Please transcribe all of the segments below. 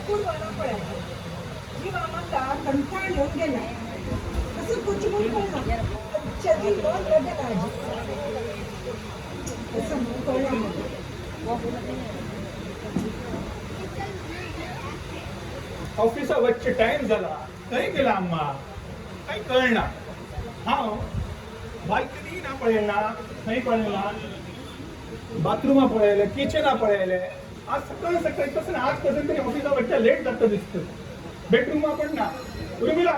कुडवाना पळय जीवा म्हाका कंटाळ येवन गेला. कसं कुछ म्हणून कळना. चली मन लग्न आजी कसं म्हणून कळना म्हाका. ऑफिसा वच्चे टायम जाला. खंय गेला अम्मा? कांय कळना. हांव बाल्कनी ना पळयना, खंय पळयना, बाथरुमा पळयलें, किचना पळयलें. आज सकाळ सकाळी कसं ना, आज कसं तरी ऑफिसा वच्चे लेट जाता दिसता. बेडरुमा पण ना. उर्मिला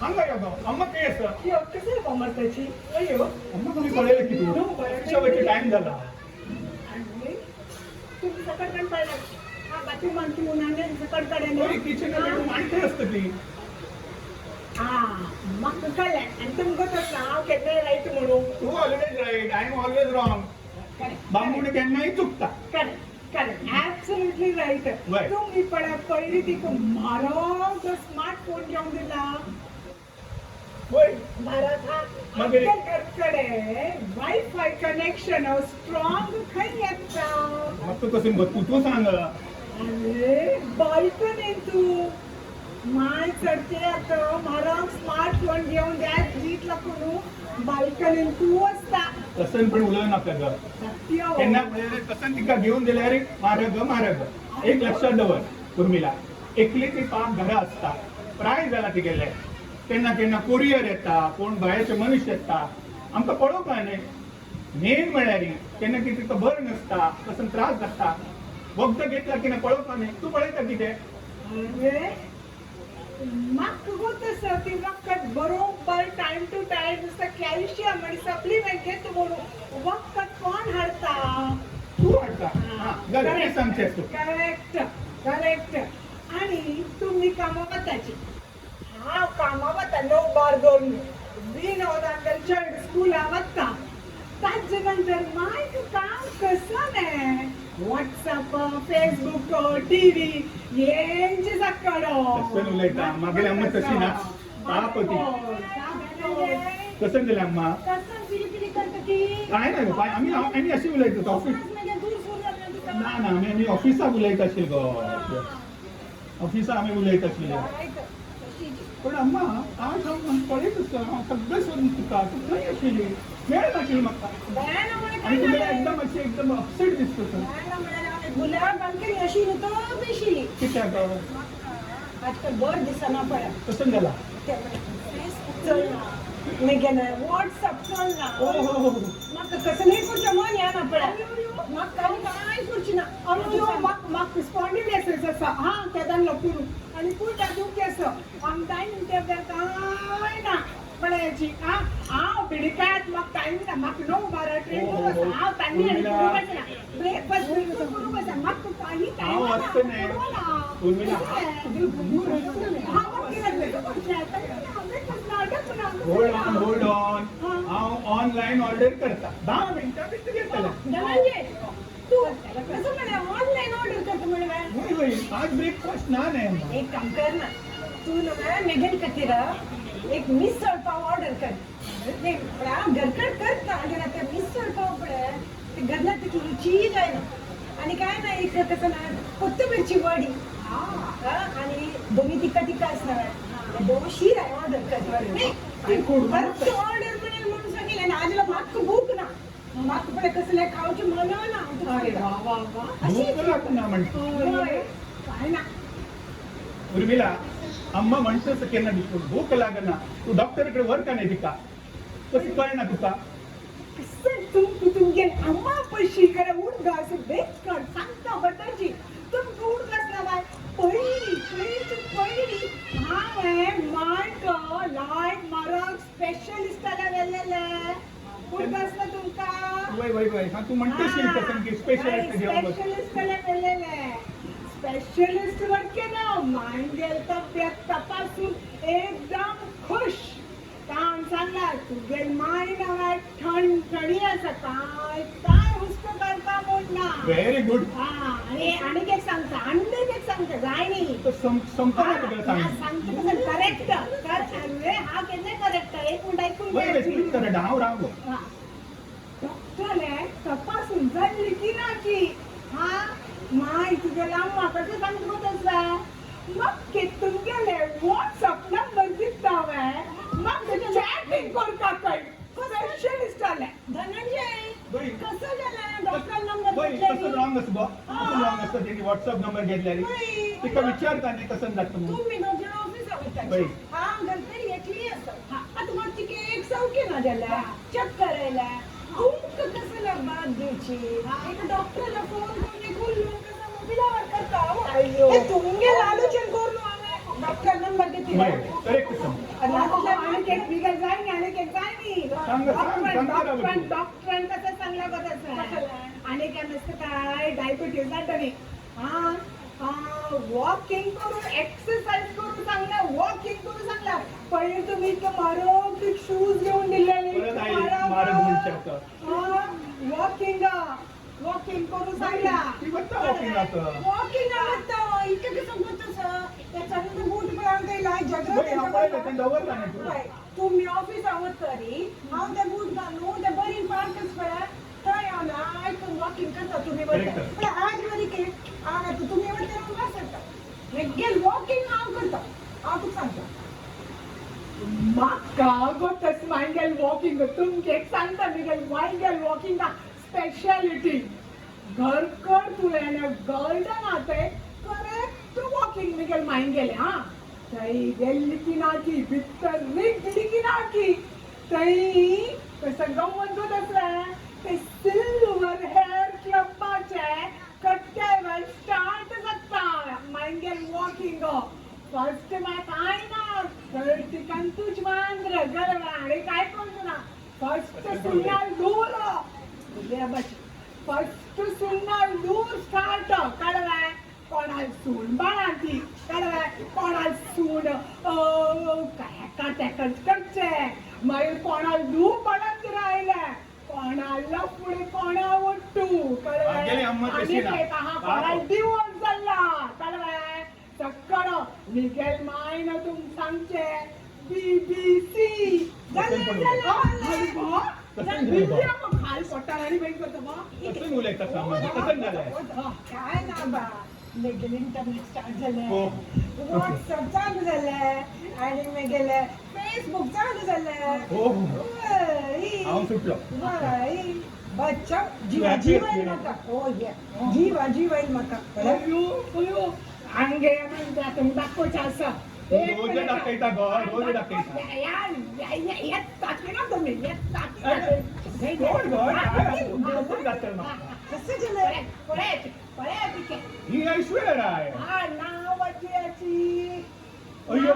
हांगा यो गो. अम्मा खंय आसा? यो, कसं कॉमर्साची अयो. अम्मा तुमी पळयलें की तूं ऑफिसा वच्चे टायम जाला. आणि तुम्ही सकट पण पळयला हा बाथरूमान तूं नांगे सकट कडेन. हय, किचना बेडरूम आनी खंय आसता ती? हा म्हाका कळ्ळें. आनी तुमकां तसं हांव केन्नाय रायट म्हणून. तूं always right, I am always wrong. बामूण केन्नाय चुकता. Correct correct, absolutely right. वय. तुम्ही पळय पयली तिका म्हारग स्मार्टफोन घेवन दिला. वय. म्हारग हा. मागीर? आमच्या घरकडे वायफाय कनेक्शन स्ट्रॉंग खंय येता? म्हाका कशें गो तूं तूं सांग. अरे बाल्कनीन तूं माय चडते आतां म्हारग स्मार्टफोन घेवन द्या जीत लागून न्हू बाल्कनीन तूं आसता. तसन पण उलोवं नाका ग. सत्य. केन्ना पळयलें तसन तिका घेवन दिल्यार म्हारग म्हारग. एक लक्षात दवर उर्मिला, एकली ती पाक घरा आसता. प्राय जाला तिगेलें. केन्ना केन्ना कोरियर येता, कोण भायरचे मनीस येता, आमकां पळोवपा न्हय. मेन म्हळ्यार केन्ना कितें तिका बरें नासता, तसन त्रास जाता, वखदां घेतला की ना पळोवपा न्हय. तूं पळयता कितें? अरे म्हाका गोत आसा ती वखद बरोबर टायम टू टायम नुस्तें कॅल्शियम आनी सप्लिमेंट घेता म्हणून. वखद कोण हाडता? तूं हाडटा. हां जालें, तें सांगचें आसा. Correct correct. आणि तुम्ही कामा वताची, हांव कामा वता 9 बार 2. विनोद अंकल चेड स्कुला वता. ताजे नंतर मायक काम कसं ने व्हॉट्सअप, फेसबुक, टीव्ही यांचे सकडो. तसं उलयता. मागीर अम्मा तशी ना, पाप ती. कसं जालें अम्मा? कसं पिली पिली करता की? काय ना गो, काय आमी आमी अशी उलयतात ऑफिस. मागीर दूर सूर जातलें तुका. ना ना, आमी आमी ऑफिसाक उलयता आशिल्ले गो. ऑफिसाक आमी उलयता आशिल्ले. पण अम्मा आज हांव पळयत आसा, हांव सगळें सोदून तुका. तूं खंय आशिल्ली? मेळनाशिल्ली म्हाका. आनी तुगेलें एकदम अशें एकदम अपसेट दिसता तूं. गुलाब आणखी अशी न्हू तो बेशी. कित्याक गो? आजकाल बर दिसना पळय. कसं जाला? फेसबूक चलना मागीर व्हॉट्सअप चलना. ओ हो हो हो. म्हाका कसलें करचें मन येना पळय. म्हाका आनी कांय करचें ना. अरे म्हाका म्हाका स्पॉन्डिलायसिस आसा. हा तेदान लपून आणि पूण दुखी आसा. आम डायनिंग टेबल काय ना पळयाची. हा हांव बिडिकात म्हाका टायम ना. म्हाका 9 बारा ट्रेन. हांव तांणी आनी करूंक आसना ब्रेकफास्ट करूंक आसा. म्हाका काही टायम हांव वाचता न्हय Urmila. Hold on, hold on. हांव ऑनलायन ऑर्डर करता, 10 मिनटां भितर येतलें. धनंजय तू कसं म्हणे ऑनलाईन ऑर्डर करतो म्हणे? वय वय, आज ब्रेकफास्ट ना न्हय अम्मा. एक काम कर ना तू ना मेघन खातीर एक मिसळ पाव ऑर्डर कर. नाही घरकड करता आणि ते मिसळ पाव पळय ते घरला तिची रुची जायना. आणि काय ना एक कसं ना कोथिंबीरची वडी हा, आणि दोन्ही तिखा तिखा असणार दोन शीर आहे ऑर्डर कर. नाही ऑर्डर म्हणेल म्हणून सांगितलं आणि आजला म्हाका भूक ना. म्हाका पळय कसले खावचे मन ना. अरे वा वा वा. भूक लागना म्हणटा. होय. काय ना. उर्मिला, अम्मा म्हणतस केन्ना दिसून भूक लागना. तूं डॉक्टर कडे व्हर का नाही तिका? कशी कळना तुका? कसं तुमकां तुमगे अम्मा पशी कडेन उडगास बेकार सांगता बताची. तुमकां उडगास ना बाय पयली पयलीच पयली हांवें मायक लायट मारक स्पेशलिस्टाला व्हेलेलें. उडगास ना तुमकां? वय वय वय, हा तूं म्हणटशील तसं की स्पेशलिस्ट घेवन वच. स्पेशलिस्टाला व्हेलेलें. स्पेशलिस्ट वरके ना मांगेल तब्येत तपासून एकदम खुश. काम सांगला तुगेल माय नांवार ठणठणी आसा. काय काय हुस्को करता म्हूण ना. Very good. हा आणि आणीक एक सांगता, आणीक एक सांगता जाय न्ही. संपना तुका सांग. सांगता तसं करेक्ट कर. अरे हा केन्ना करेक्ट एक मिनट ऐकून वय वय, घे. तूंच करेक्ट, हांव रावलो. हा. डॉक्टरले तपासून जाल्ली किराची. हा माय तुगेल्या अम्मा कशें सांगता आसा. घेतल्यारी तिका विचारता न्ही कसं जाता म्हणून. तुम्ही दोग जण ऑफिसा बाई. वता, हांव घरकडे एकली आसा. आतां म्हाका तिका एक सवके ना जाल्यार चक्कर आयल्या, तुमकां कसं बाद दिवची? एक डॉक्टरला फोन करून एक उलोवन कसं मोबिलावर करता हांव. अय्यो. हे तुमगे लालूचेन करून हांवें डॉक्टर नंबर घेतली. करेक्ट सांग. आणि एक बिगर जाय न्ही, आणि एक जाय न्ही. सांग, सांग, डॉक्टरान सांग डॉक्टरान डॉक्टरान कसं सांगला कसं आणि काय मस्त काय डायबिटीज जाता न्ही. हा वॉकिंग करून एक्सरसाइज करून सांगला, वॉकिंग करून सांगला. पहिले तुम्ही इतकं मारक शूज घेऊन दिलेले. परत आई मारक म्हणचे आता. वॉकिंग वॉकिंग करून सांगला. ती वता वॉकिंगाक. वॉकिंग आवडता इतकं कसं होतं त्याच्या बूट पण काही लाय बाई, हांव पळयलें, तें दवरला न्ही तूं. जगत. तुम्ही ऑफिस आवत तरी हांव ते बूट घालून ते बरी पार्कच पळय थंय हांव ना आयकून वॉकिंग करता तुम्ही वता. Correct. पण आज बरी के हांव आतां तुमी वता हांव वाचता मेगेल वॉकिंग हांव करता, हांव तुका सांगता. म्हाका गो तस मायगेल वॉकिंग तुमके एक सांगता, मिगेल मायगेल वॉकिंग स्पेशालिटी घरकर तुवें गार्डन आतां करेक्ट वॉकिंग मिगेल मायगेले. हा थंय गेल्ली की ना की भितर रिगली की ना की थंय कसं गंमत जात आसलें ते सिल्वर हेअर क्लबाचे कट्ट्यावर स्टार्ट जाता मायगेल वॉकिंग. फर्स्ट माय काय ना ठिकाण तुझ मांद्र गरवा आणि काय करतो ना फर्स्ट सुन्नाल दूर फर्स्ट सुन्नाल दूर स्टार्ट कळवाय कोणाल सून बाळांती कळवाय कोणाल सून काय का करचे मागीर कोणाल धूव पडत राहिलें कोणाला फुडें कोणा वट्टू कळवाय मागेली अम्मा तशी ना. कोणाल डिवोर्स जाल्ला कळवाय चक्कर निकेल मायन तुम सांगचे बीबीसी. जालें, जालें, जालें. खाल पोटार आणि बेंक करतो बा. कसं उलयता सामान कसं जालें? काय ना बा मेगेले इंटरनेट स्टार्ट जालें, हो. व्हॉट्सअप चालू जालें आणि मेगेले फेसबुक चालू जालें. हो हो. वय. हांव सुटलो. वय. बच्चा जीवा जीव येईल म्हाका. हो ये जीवा जीव येईल म्हाका. अयो अयो आंगे म्हणता तुम दाखोवचें आसा. रोज दाखयता गो, रोज दाखयता. ना तुम्ही कोण गो? काय कसं जातलें म्हाका? कसं जालें? पळयात पळयात. ही ऐश्वर्या राय. हा नावाची याची. अय्यो.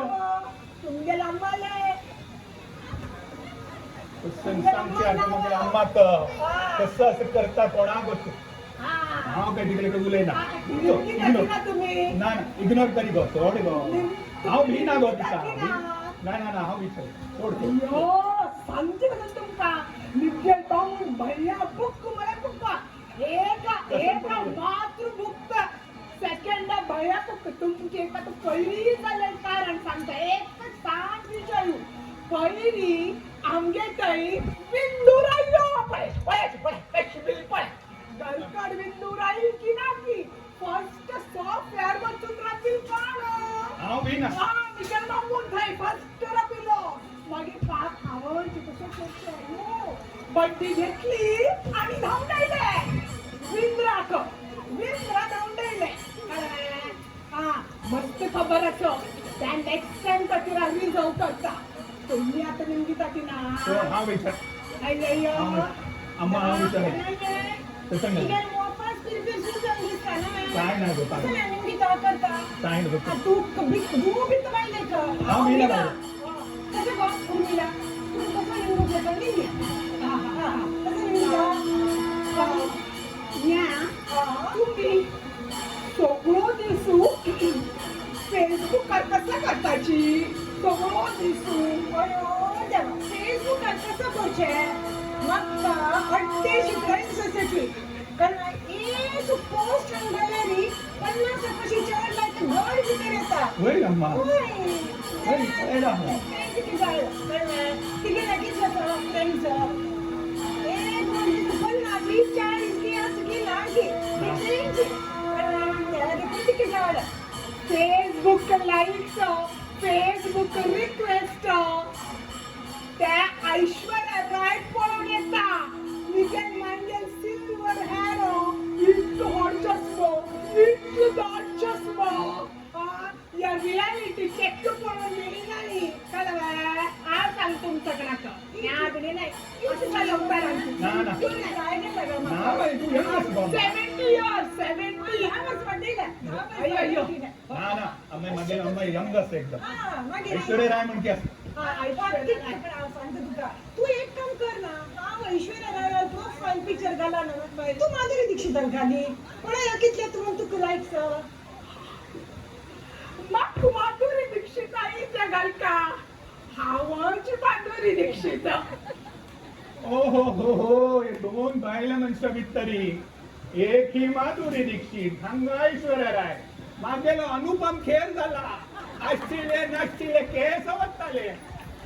तुमगे लांबले. कसं सांगचे आता मगे अम्माक कसं असं करता कोणाक वचून. हांव काय तिकडे उलयना. तुम्ही ना ना इग्नोर करी गो, सोड गो. हांव भी ना गो तिका. ना ना ना हांव विचार सोड सोड. अय्यो सांगचे कसं तुमकां निकेल पाहून भैया बुक म्हळ्यार तुमकां एका एका मात्र बुक सेकंड भैया बुक तुमके एका तो पयली जालें कारण सांगता एकच सांग विचारू पयली आमगे थंय बिंदू रायलो पळय पळय पळय बिल पळय गलकड बिंदू राहील की ना की फर्स्ट सॉफ्टवेअर वचून राहतील काड. हांव भी ना. हा मिशेल मामून थंय फर्स्ट राबिलो मागीर पाक खावंची कसं करचें हो बड्डी घेतली आणि धांवडायले विंद्राक विंद्रा धांवडायले. हा मस्त खबर असो त्या नेक्स्ट टाइम खातीर रिजर्व करता तुम्ही आता नेमकी ताकी ना. हांव विचार अय्यो अम्मा हांव विचार तसं नाही. तिगे वापस फिरफिर सुजन दिसता ना. काय ना गो, काय. कसं नाही नेमकी तो करता? काय ना गो. तू तू बी तर बाई का? हांव भी ना बाई. कसं गो उर्मिला तू कसं निवडून घेता नाही? हा हा कसं निवडून या तुम्ही सगळो दिसू फेसबुकार कसं करताची सगळो दिसू? अयो देवा, फेसबुकार कसं करचें? म्हाका अड्डेशी फ्रेंड्स आसाची कारण एक पोस्ट घाल्यारी 50 कशी चड लायक घर भितर येता. वय अम्मा. वय. वय, पळयला हांव. तिगे लागींच जाता फ्रेंड्स एक 50 20 40 बी आसा की लागीं तितलेंची देखून तिके झाड. फेसबुक लाईक्स फेसबुक रिक्वेस्ट त्या ऐश्वर्या राय पळोवन येता मिगेल मांगेल सिल्वर हॅर इतलो व्हड चश्मो इतलो दाट चष्मा. या रियालिटी चेक पळोवन मेली नाही. कळलं? हांव सांग तुमच्याकडे ह्या नाही असं चालवता. ना ना. तू नाही गेला गं ना म्हाका. बाई, तू यंग आसा बाबा. 70 years, 70. हांवच वाडयला. अय्यो, अय्यो. ना ना, अम्मा मागेल, अम्मा यंग आसा एकदम. हा, मागीर ऐश्वर्या राय म्हणती आसा. हा, ऐश्वर्या राय. पण हांव सांगता तुका, तू एक काम कर ना, हांव ऐश्वर्या राय प्रोफायल पिक्चर घाला ना, तू माधुरी दीक्षितान घाली पळय कितले तूं तुका लायक्स. म्हाका माधुरी दीक्षित आईच्या घालका. हांवच माधुरी दीक्षित. ओ हो हो हो, हे दोन बायला मनशां भितरी एक ही माधुरी दीक्षित, हांगा ऐश्वर्या राय. मागेलो अनुपम खेर जाला. आशिल्ले नाशिल्ले केस वताले.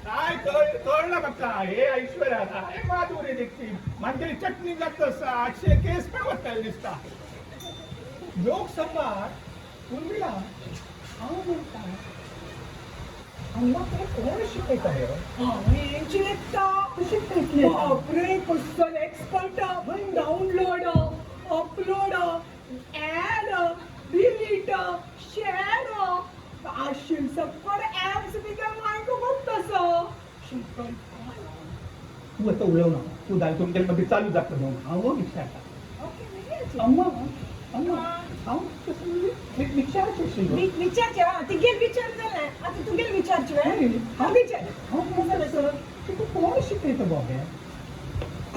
काय कळलं म्हाका, हे ऐश्वर्या राय, माधुरी दीक्षित. मागेली चटणी जात आसा, आशिल्ले केस पण वताले दिसता. लोकसभा उर्मिला, हांव म्हणटा अम्मा तुका कोण शिकयता हे? हांवें चिंतता. कशें शिकयतलें? बापरे, कसलो expert. Download, upload, add, delete, share, आशिल सकड ॲप्स बी त्या मायक तसं शिकय. तू आता उलव ना, तू दाल तुमच्या मध्ये चालू जाता न्हू. हांव विचारता. ओके. अम्मा, अम्मा, हांव तसं म्हणजे विचारचें आशिल्लो. विचारचे. हा, तिगेल विचार जालें, आतां तुगेल विचारचे. हांव विचार. हांव म्हणटा सर, तुका कोण शिकयता बाबा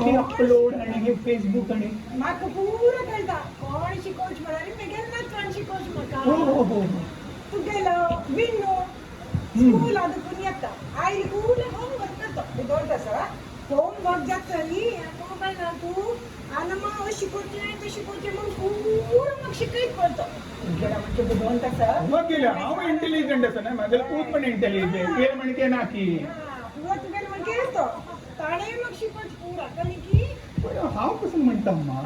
हे अपलोड आणि हे फेसबुक आणि? म्हाका पुरो कळटा कोण शिकोवचें म्हळ्यार मेगेल नातवान शिकोवचें म्हाका. हो हो हो हो. तुगेलो विण्णू स्कूल आदकून येता, आयले कूल होमवर्क करता. दोन आसा होमवर्क जाता न्ही मोबायलान तूं आनी मागीर अशें शिकोवचें तें शिकोवचें म्हूण पुरो म्हाका शिकयत पडटा. तुगेलो म्हणजे दोन तास. मग गेलं हांव इंटेलिजंट आसा न्हय, म्हागेलो पूत पण इंटेलिजंट, ते म्हणके ना की. पुरो तुगेलो म्हणजे तो ताणें म्हाका शिकोवचें पुरो कळ्ळें की. पण हांव कसं म्हणटा अम्मा,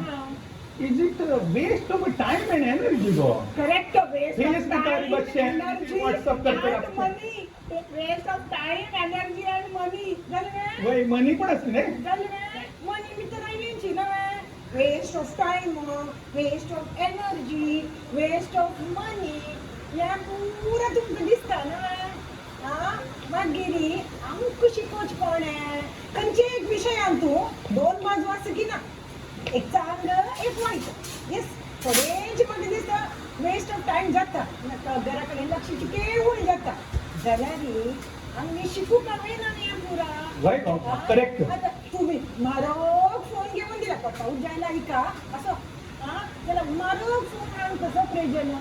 is it waste of time and energy go? Correct, waste of फेसबुकार time, बसचें, एनर्जी WhatsApp करता अँड राबचें. Money. Waste of time, energy and money. जालें वे? वय, मनी पण आसली न्हय. जालें वे? मनी भितर आयली ना वे? Waste of time, waste of energy, waste of money, हें पुरा तुमकां दिसता न्हय. आं, मागीर आमकां शिकोवचें कोणें? खंयच्या एक विशयान तूं दोन बाजू आसा की ना, एक चांगलं एक वायट. येस, थोडेंचें म्हाका दिसता वेस्ट ऑफ टायम जाता, घरा कडेन लक्ष केवळ जाता जाल्यार आमी शिकूंक मेळना न्ही हें पुरा. वय, करेक्ट. आता तुम्ही मारक फोन घेऊन दिला पटावून जायला हिका असो. हा, जाल्यार मारक फोन हाडून कसो प्रयोजन?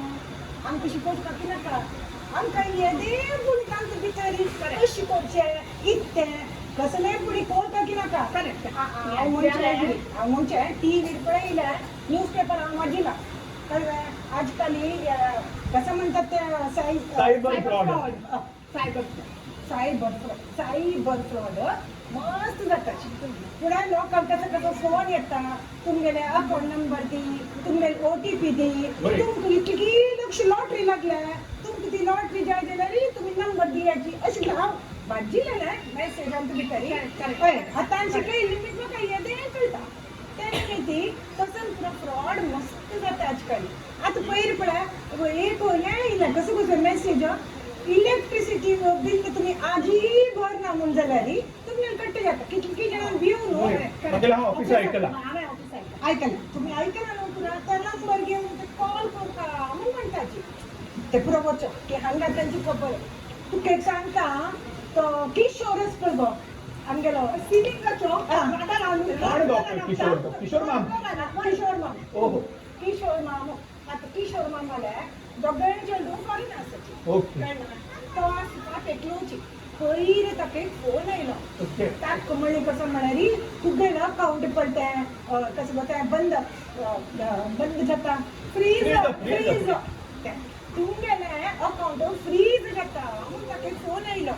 आमकां शिकोवचें की नाका? आमकां येदे पुणी तांकां भितर कशें शिकोवचें इत्तें कसलें पुणी कळटा की नाका? करेक्ट. हांव म्हणचें, हांव म्हणचें टीव्हीर पळयलें, न्यूज पेपर हांव वाचिला, कळ्ळें? आजकाल कसं म्हणतात ते साय cyber fraud. Cyber. Cyber fraud, cyber fraud मस्त जाता. फुडें लोकांक कसो कसो फोन येता, तुमगेले अकाउंट नंबर दी, तुमगेले ओटीपी दी. बरें. तुमकां इतली लक्ष लॉटरी लागल्या, तुमकां ती लॉटरी जाय जाल्यार तुमी नंबर दियाची अशें. हांव वाचिलें मॅसेज आमकां भितर. हय, आतां शिकयली म्हाका येदें कळटा तें न्ही. तसो पुरो फ्रॉड मस्त जाता आजकाल. आतां पयर पळय एक हें आयलें कसो कसो मॅसेज, इलेक्ट्रिसिटी बिल तुम्ही आजी भरना म्हूण जाल्यार तुमगेले कट्टे जाता. कितली जाणांक भिव न्हू. वय, म्हागेलें हांव ऑफिसार आयकलां. हांवें ऑफिस आयकलां. आयकलां तुमी, आयकलां न्हू पुरा. तो नंबर घेवन ते कॉल करता म्हूण म्हणटाची ते पुरो वचो की हांगा तांची खबर. तुका एक सांगता, तो किशोरच पळय गो आमगेलो. सिलिंगाचो हा. कोण डॉक्टर किशोर तो? किशोर माम. किशोर माम. ओहो. किशोर माम. आतां किशोर मामाले दोगांय चेडूं फॉरेन आसाची. कळ्ळें? तो आसता एकलोची. पयर ताका एक फोन आयलो. ताका म्हणलें कसो म्हळ्यार तुगेलें अकाउंट पळय तें कसो गो तें बंद बंद जाता, फ्रीज. फ्रीज. फ्रीज, तुमगेलें अकाउंट फ्रीज जाता म्हूण ताका एक फोन आयलो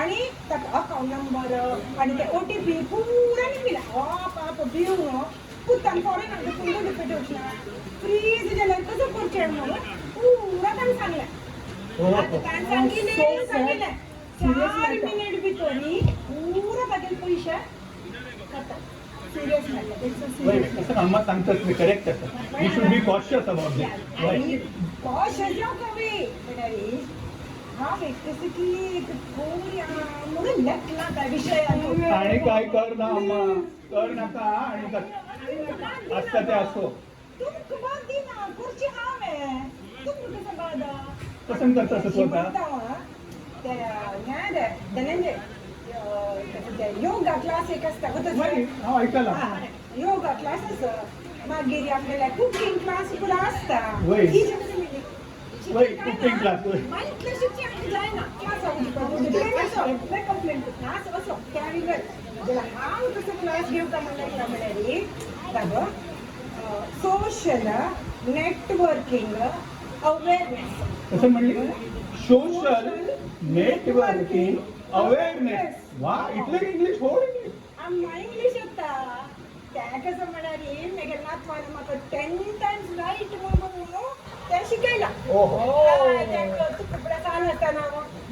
आनी ताका अकाउंट नंबर आनी ते ओटीपी पुरा निमिला. हो पाप भिवन पुतान फॉरेन पुंडो पेटोवचें ना, फ्रीज जाल्यार कसो करचें म्हणून पुरा ताणें सांगलें. आतां ताणें सांगिल्लें So sad. सांगिल्लें Serious 4 matter. Minute भितर पुरा तागेले पयशे खाता. Serious matter. It's a serious matter. तसं अम्मा सांगतात मी करेक्ट आसा. We should be cautious about this. आणि कॉशियस जावंक हवी म्हळ्यार हांव एक कसं की एक कोण म्हणून लेखला त्या विशयान. आणि काय कर ना अम्मा, कर नाका. आणि आसता ते असो. तुमकां बाद दिना खुर्ची हांवें तुमकां कसं बाद. पसंत करता असं स्वतः. ते न्याय धनंजय कसं ते योगा क्लास एक आसता वय, वता. हांव आयकलां. योगा क्लास आसा, मागीर आपल्याला कुकिंग क्लास सुद्दां आसता. वय. ही जे कशें म्हणजे वय, कुकिंग क्लास, वय. मागीर शिकचे आमकां जायना क्लास. कंप्लेंट क्लास असो त्या विगर जाल्यार हांव कसो क्लास घेवता म्हणल्यार म्हणल्यार बाबा सोशल नेटवर्किंग अवेअरनेस. कसं म्हणली? Social networking awareness. वा, इतलें इंग्लिश होड इंग्लिश. आम्हा इंग्लिश येता त्या कसं म्हळ्यार मेगे नातवान म्हाका 10 टायम्स रायट म्हणून तें शिकयला. ओहो. तुका कपडा सान आसतना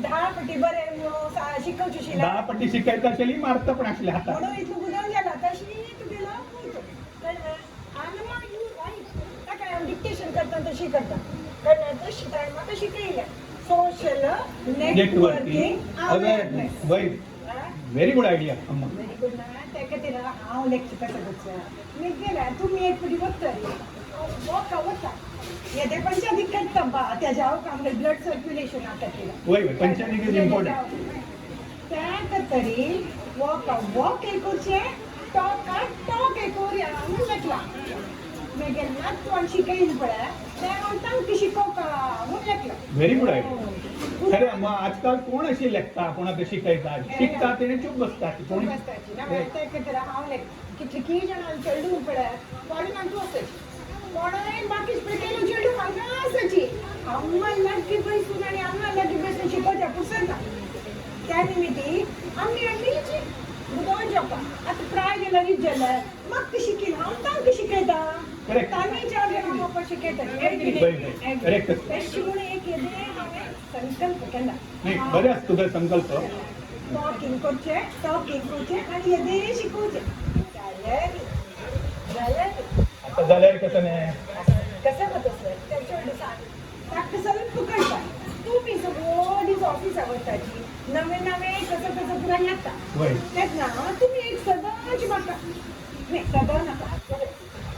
10 पटी बरें म्हणून शिकोवचें शिला. 10 पट्टी शिकायचं असेल, मारता पण असले हातात. म्हणून इतलो गुदाम जाला तशी तुगेलो पूत कळ्ळें. आनी मागीर रायट ताका हांव डिक्टेशन करता तशी करता कळ्ळें. तशी ताणें म्हाका शिकयलें सोशल नेटवर्किंग अवेअरनेस. वय, व्हेरी गुड आयडिया अम्मा. व्हेरी गुड ना. त्या खातीर हांव लेक्चर कसं करचें मी गेल्यार तुमी एक पटी वतली वॉका वता येते पंचायतीक करता बा त्याच्या हांव आमगे ब्लड सर्क्युलेशन आतां केलां. वय वय, पंचायतीक is important. त्या तरी वॉक वॉक एक करचें, टॉक टॉक एक करुया म्हणून लेखला. मागीर नातवान शिकयलें पळय तें हांव तांकां शिकोवका म्हणून लेखलां. Very good idea. खरे अम्मा, आजकाल कोण अशी लेखता कोणाक शिकयता? शिकता तेणे चूप बसता कोणी. बसताची ना त्या खातीर हांव लेख कितलीं जाणां चेडूं पळय कोणून तूं आसाची कोणाय बाकी पळय चेडूं हांगा आसाची अम्मा लागीं बसून आनी अम्मा लागीं बसून शिकोवच्या पुसना. त्या निमित्ती आमी आमी बुदोवन जेवता आतां प्राय गेल्यार जाल्यार म्हाका शिकील हांव तांकां शिकयता. Correct. तांणी चार जाणां म्हाका शिकयता. वय वय, करेक्ट. तशें म्हणून एक येदें हांवें संकल्प केला. नाही, बरें आसा तुजो संकल्प. टॉकिंग करचें, टॉकिंग करचें आनी येदें शिकोवचें जाल्यार जाल्यार. आता जाल्यार कसं नाही? कसं वता सर तेच्या दिसान ताका स्वल्प कळटा. तुमी सगळो दीस ऑफिसा वताची नवे नवे कसं कसं पुराय येता. वय. तेच ना तुमी एक सदांच म्हाका नाही सदां नाका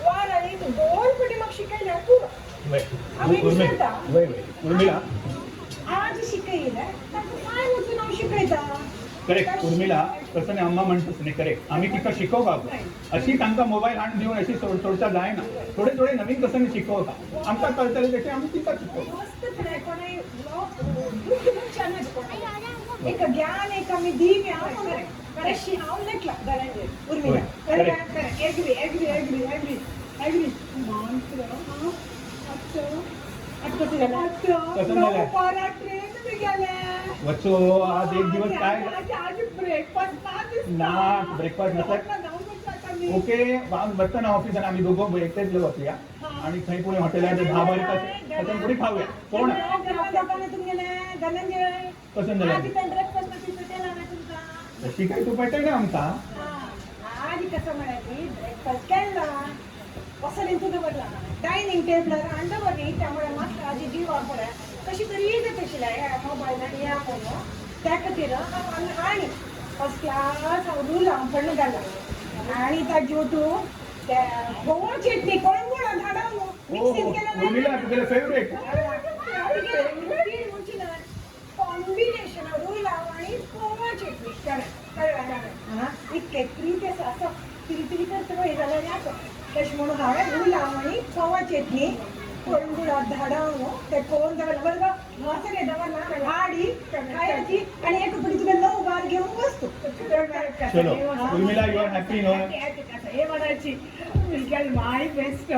वारांनी 2 पटी म्हाका शिकयल्यार पुरो. वय हांवें उर्मिला. विचारता. वय वय उर्मिला. आज शिकयलें ताका फाल्यां वचून हांव शिकयता. करेक्ट उर्मिला, तसं नाही अम्मा म्हणतच नाही करेक्ट. आम्ही तिका शिकवका अशी तांकां मोबाईल हाडून दिवन अशी सोडचा जायना. थोडे थोडे नवीन कसं शिकवता आमकां कळटलें तशें आमी तिका शिकवता. मस्त पळय कोणूय दुख्ख मनशान कोणाक एक ज्ञान एक आमी दिवया तशी हांव लेखला Dhananjay Urmila. Correct. Agree agree agree agree agree. मात्र आतां कसं जालें? कसं जालें? 9 बारा ट्रेन बी गेले. वचो आज एक दिवस काय. आज ब्रेकफास्ट ना दिसता. ना, breakfast नसता. ओके, हांव वतना ऑफिसान आमी दोगो एकटेच वचया आणि थंय कोणी हॉटेलार 10 बारा थंय कोणी खावया कोण. तुमगेलें धनंजय कसं जालें? आदी ब्रेकफास्ट केला ना तुमकां. तशी काय तूं पटयना आमकां. आदी कसं म्हळ्यार ब्रेकफास्ट केला वसलीन तुझं दवरला डायनिंग टेबलार हाडून दवरली. त्यामुळे म्हाका आजी जिवाक पळय कशी तरी येत आशिल्लें ह्या मोबायलान या म्हणून. त्या खातीर हांव आनी फर्स्ट क्लास हांव रूल हांव पडून घाला आणि ताजे तूं त्या गोवा चटणी कोळंबोळा धाडाव मिक्सीन केलं. उर्मिला, तुगेलें फेवरेट. कॉम्बिनेशन रुलाव आणि गोवा चटणी कळ्ळें. इतकें प्रीत आसा असो तिरी तिरी करता पळय जाल्यार येता तशें म्हणून हांवें रुलाव आनी गोवा चटणी कोळंबुळा धाडाव ते कोण दवरला बरोबर वासरे दवरला हाडी खायची आणि एक पटी तुका 9 बार घेऊन बसतो. चलो Urmila, you are happy no? हे म्हणायची will my best,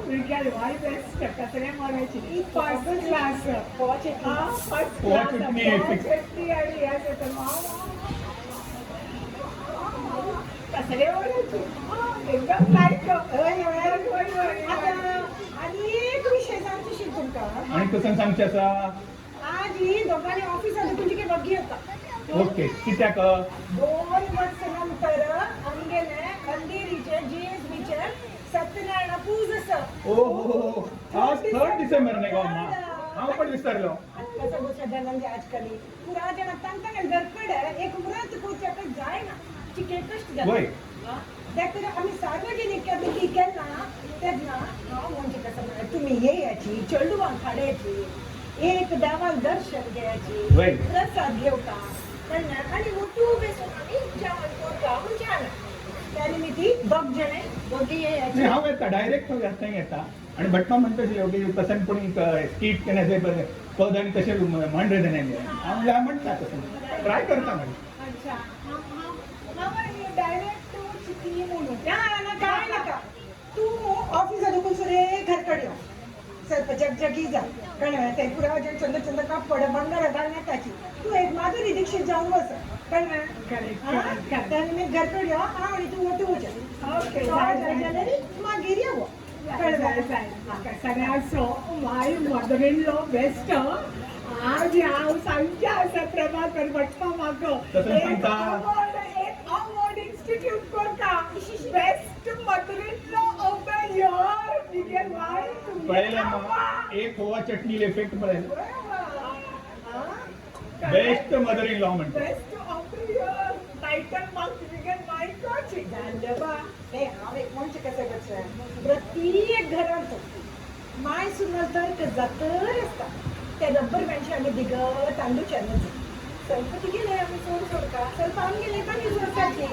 will my best कसं नाही म्हणायची फर्स्ट क्लास. गोवा चटणी. फर्स्ट पोहा क्लास चटणी fix. चटणी आणि असं तर वा, वा, वा. कसं नाही म्हणायची एकदम लाईक. आता आणि एक विषय सांगतो शी तुमकां. आणि कसं सांगचें आसा? आजी दोगांनी ऑफिसात तुमची काही बग्गी होता. ओके, कित्याक? 2 वर्ष नंतर आमगेले अंधेरीचे जीएसबीचे सत्यनारायण पूज आसा. ओ हो हो, आज 3 डिसेंबर नाही गो अम्मा, हांव पण विसरलो. कसं गोष्ट जाणांचे आजकाल पुरा जण तांकां घरकडे एक व्रत करच्याक जायना, चिके कश्ट जाता. त्याकडे आम्ही सार्वजनिक विधी केन्ना तेन्ना हांव म्हणजे कसं म्हळ्यार तुमी येयाची, चेडवां हाडायची, एक देवाक दर्शन घेयाची, प्रसाद घेवका कळ्ळें, आनी ओटू बेसून आमी जेवण करता म्हणजे आमी त्या निमित्ती दोग जणे दोगी येयाची. हांव येता डायरेक्ट, हांव थंय येता. आनी भटमा म्हणटा ओके तशें कोणी स्कीट केन्ना अशें पद आनी तशें म्हण रे जाणें, हांव म्हणल्यार म्हणटा तशें ट्राय करता मागीर. अच्छा, हांव डायरेक्ट चिंतली म्हणून. ना ना, काय नाका, तू ऑफिसा दुखून सुरे घरकडे यो, ಸ್ವಲ್ಪ जगजगी जा, कळ्ळें? ते पुरा जण चंद चंद कापड भांगार घालून येताची, तूं एक माधुरी दीक्षित जावन बस, कळ्ळें? त्या निमित्त घरकडे यो, हांव आनी तूं वटू वच. ओके. जाल्यार मागीर यो, कळ्ळें? कसं असो my mother in law best. आज हांव सांगचें आसा प्रभाकर भटमा म्हाका तशें एक सांगता. अवॉर्ड, एक अवॉर्ड इन्स्टिट्यूट करता, best mother in law of the year बिगेर my. पळयलें अम्मा, एक होवा चटणी इफेक्ट पळयलें, बेस्ट मदर इन लॉ म्हणटा. Best of the year title म्हाका बिगेर मायकाची. जालें बा. हे हांव एक म्हणचें कशें करचें, प्रत्येक घरांत माय सुनल तर्क जातर आसता, त्या रब्बर बँडशी आमी दिगत तांदूच्यानच ಸ್ವಲ್ಪ तिगेले आमी चड सोडटा, ಸ್ವಲ್ಪ आमगेले आमी सोडटाची,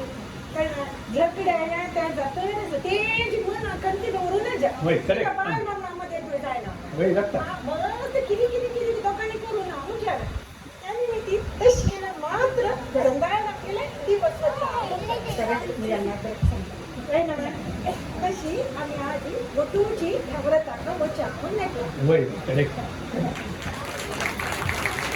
कळ्ळें? झगडे त्या जातर आसता तेजी मनां कंती दवरूनच जा. वय, correct. बाल मनामध्ये तुवें जायना. वय लागता. मस्त कितें कितें कितें लोकांनी करूं ना म्हणजे त्या निमित्ती तशें केल्यार मात्र घरंदाळ दाखयलें दिवस वता. कळ्ळें ना? तशी आमी आदी वटूची ह्या व्रताक वच्या म्हूण मेकळा. वय करेक्ट.